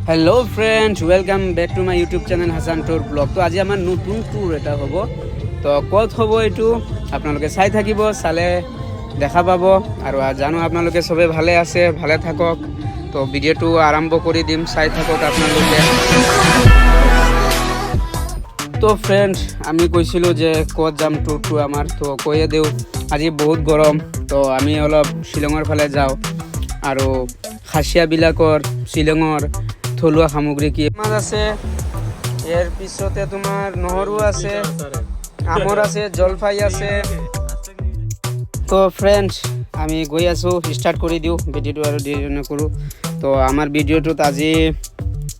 Hello friends, welcome back to my YouTube channel Hasan tour blog. তো আজি আমাৰ নতুন টুৰ এটা হ'ব। তো ক'ত হ'ব এইটো আপোনালোকে চাই থাকিব, চালে দেখা পাব। আৰু জানো আপোনালোকে চবে ভালে আছে, ভালে থাকক। তো ভিডিঅ'টো আৰম্ভ কৰি দিম, চাই থাকক আপোনালোকে। তো ফ্ৰেণ্ড, আমি কৈছিলোঁ যে ক'ত যাম টুৰটো আমাৰ, তো কৈয়ে দিওঁ। আজি বহুত গৰম, তো আমি অলপ শ্বিলঙৰ ফালে যাওঁ আৰু খাচীয়াবিলাকৰ শ্বিলঙৰ থলুৱা সামগ্ৰী কি মাছ আছে, ইয়াৰ পিছতে তোমাৰ নহৰু আছে, আমৰ আছে, জলফাই আছে। তো ফ্ৰেণ্ডছ, আমি গৈ আছোঁ, ষ্টাৰ্ট কৰি দিওঁ ভিডিঅ'টো আৰু দেৰি নকৰোঁ। তো আমাৰ ভিডিঅ'টোত আজি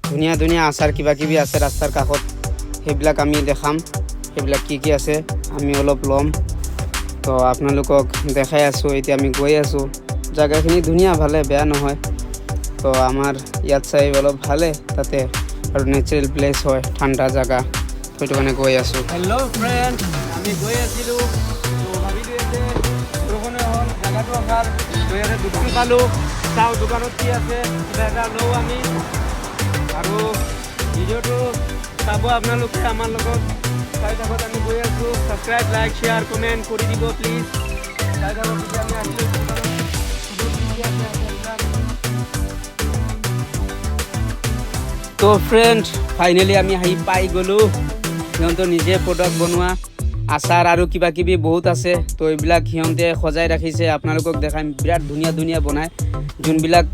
ধুনীয়া ধুনীয়া আচাৰ কিবা কিবি আছে ৰাস্তাৰ কাষত, সেইবিলাক আমি দেখাম। সেইবিলাক কি কি আছে আমি অলপ ল'ম। তো আপোনালোকক দেখাই আছোঁ। এতিয়া আমি গৈ আছোঁ। জেগাখিনি ধুনীয়া, ভালে, বেয়া নহয়। তো আমাৰ ইয়াত চাই অলপ ভালে তাতে আৰু নেচাৰেল প্লেচ হয়, ঠাণ্ডা জেগা, সেইটো কাৰণে গৈ আছোঁ। হেল্ল' ফ্ৰেণ্ড, আমি গৈ আছিলোঁ, তো ভাবিলোঁ ইয়াতে বৰষুণে হ'ল, জেগাটো ভাল, তো ইয়াতে দোকান পালোঁ। চাওঁ দোকানত কি আছে, কিবা এটা লওঁ আমি। আৰু ভিডিঅ'টো চাব আপোনালোকে আমাৰ লগত, চাই থাকক। আমি গৈ আছোঁ। ছাবস্ক্ৰাইব, লাইক, শ্বেয়াৰ, কমেণ্ট কৰি দিব প্লিজ। চাই থাকক। এতিয়া আমি আহিলোঁ দোকানত, সুধো কি কি আছে সেইবিলাক। তো ফ্ৰেণ্ড, ফাইনেলি আমি আহি পাই গ'লোঁ। সিহঁতৰ নিজে প্ৰডাক্ট বনোৱা আচাৰ আৰু কিবা কিবি বহুত আছে। তো এইবিলাক সিহঁতে সজাই ৰাখিছে, আপোনালোকক দেখাম। বিৰাট ধুনীয়া ধুনীয়া বনায়, যোনবিলাক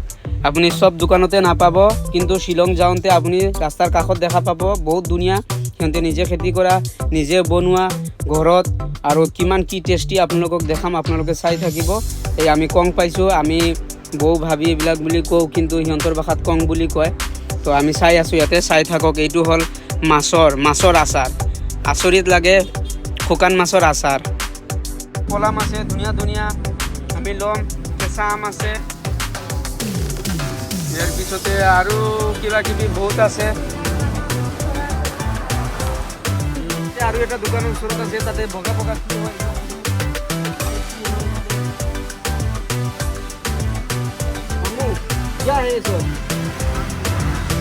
আপুনি চব দোকানতে নাপাব, কিন্তু শ্বিলং যাওঁতে আপুনি ৰাস্তাৰ কাষত দেখা পাব। বহুত ধুনীয়া, সিহঁতে নিজে খেতি কৰা, নিজে বনোৱা ঘৰত, আৰু কিমান কি টেষ্টি আপোনালোকক দেখাম, আপোনালোকে চাই থাকিব। এই আমি কং পাইছোঁ। আমি বৌ ভাবি এইবিলাক বুলি কওঁ, কিন্তু সিহঁতৰ ভাষাত কং বুলি কয়। তো আমি চাই আছোঁ ইয়াতে, চাই থাকক। এইটো হ'ল মাছৰ আচাৰ। আচৰিত লাগে, শুকান মাছৰ আচাৰ। কলাম আছে ধুনীয়া ধুনীয়া, আমি ল'ম। কেঁচা আম আছে। ইয়াৰ পিছতে আৰু কিবা কিবি বহুত আছে। আৰু এটা দোকানৰ ওচৰত আছে, তাতে বগা বগা কি হয়? মামু, क्या है ये सब?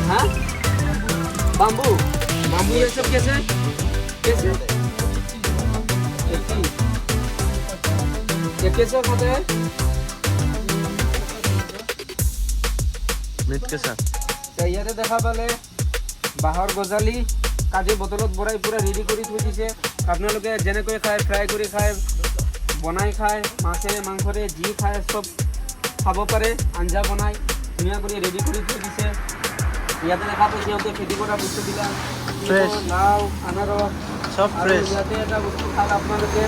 हाँ, बाम्बू, बाम्बू। ये सब कैसे कैसे? 80। ये कैसे खाते हैं? मीट के साथ। তো ইয়াতে দেখা পালে বাঁহৰ গজালি কাটি বটলত ভৰাই পূৰা ৰেডি কৰি থৈ দিছে। আপোনালোকে যেনেকৈ খায়, ফ্ৰাই কৰি খায়, বনাই খায়, মাছেৰে মাংসৰে যি খায় চব খাব পাৰে। আঞ্জা বনাই ধুনীয়া কৰি ৰেডি কৰি থৈ দিছে। ইয়াতে দেখা পাইছে সিহঁতে খেতি কৰা বস্তুবিলাক। Fresh. লাও, আনাৰস सब আৰু फ्रेश। ইয়াতে এটা বস্তু খাওক আপোনালোকে।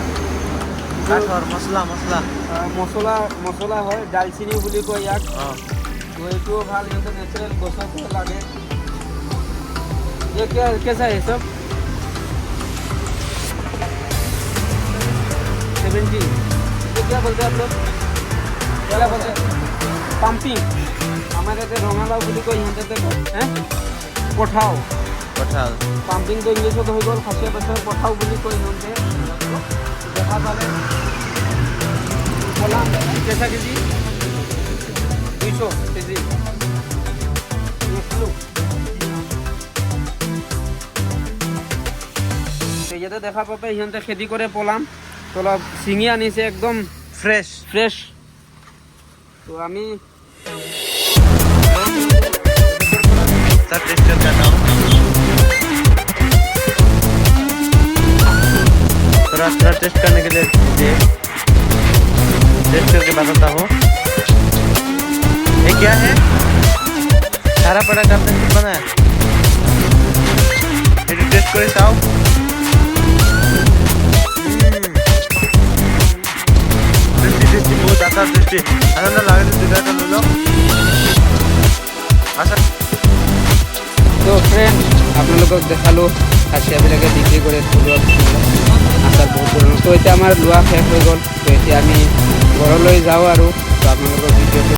কাঠৰ মছলা মছলা। মছলা, মছলা হয়, ডালচিনি বুলি কয় ইয়াক। অঁ। তো এইটোও ভাল, সিহঁতে নেচাৰেল গছতে লাগে। ये क्या कैसा है सब? 70। ये क्या बोलते हैं आप लोग? क्या बोलते हैं? পাম্পিং। আমাৰ ইয়াতে ৰঙালাও বুলি কয়, ইহঁতে কয় হে কঠাও। কঁঠাল। পাম্পিংটো ইংলিছত হৈ গ'ল, খাচীয়া ভাষাত কঠাও বুলি কয় ইহঁতে। দেখা পালে কলাম কেঁচা কেজি 200 কেজি 1 কিলো। ইয়াতে দেখা পাবে সিহঁতে খেতি কৰে পলাম, তো অলপ ছিঙি আনিছে একদম ফ্ৰেছ। ফ্ৰেছ। তো আমি सर, टेस्ट करके आता हूँ। थोड़ा थोड़ा टेस्ट करने के लिए दीजिए, टेस्ट करके बताता हूँ। ये क्या है? सारा प्रोडक्ट आपने खुद बनाया? ये टेस्ट করে চাও। টেস্টি, টেস্টি, বহুত আচার টেস্টি। আনন্দ লাগে দুটা এটা লৈ লওক আচাৰ। তো ফ্ৰেণ্ড, আপোনালোকক দেখালোঁ খাচীয়াবিলাকে বিক্ৰী কৰে থলুৱা বস্তুবিলাক, আচাৰ বহুত ধৰণৰ। তো এতিয়া আমাৰ লোৱা শেষ হৈ গ'ল। তো এতিয়া আমি ঘৰলৈ যাওঁ আৰু তো আপোনালোকক ভিডিঅ'টো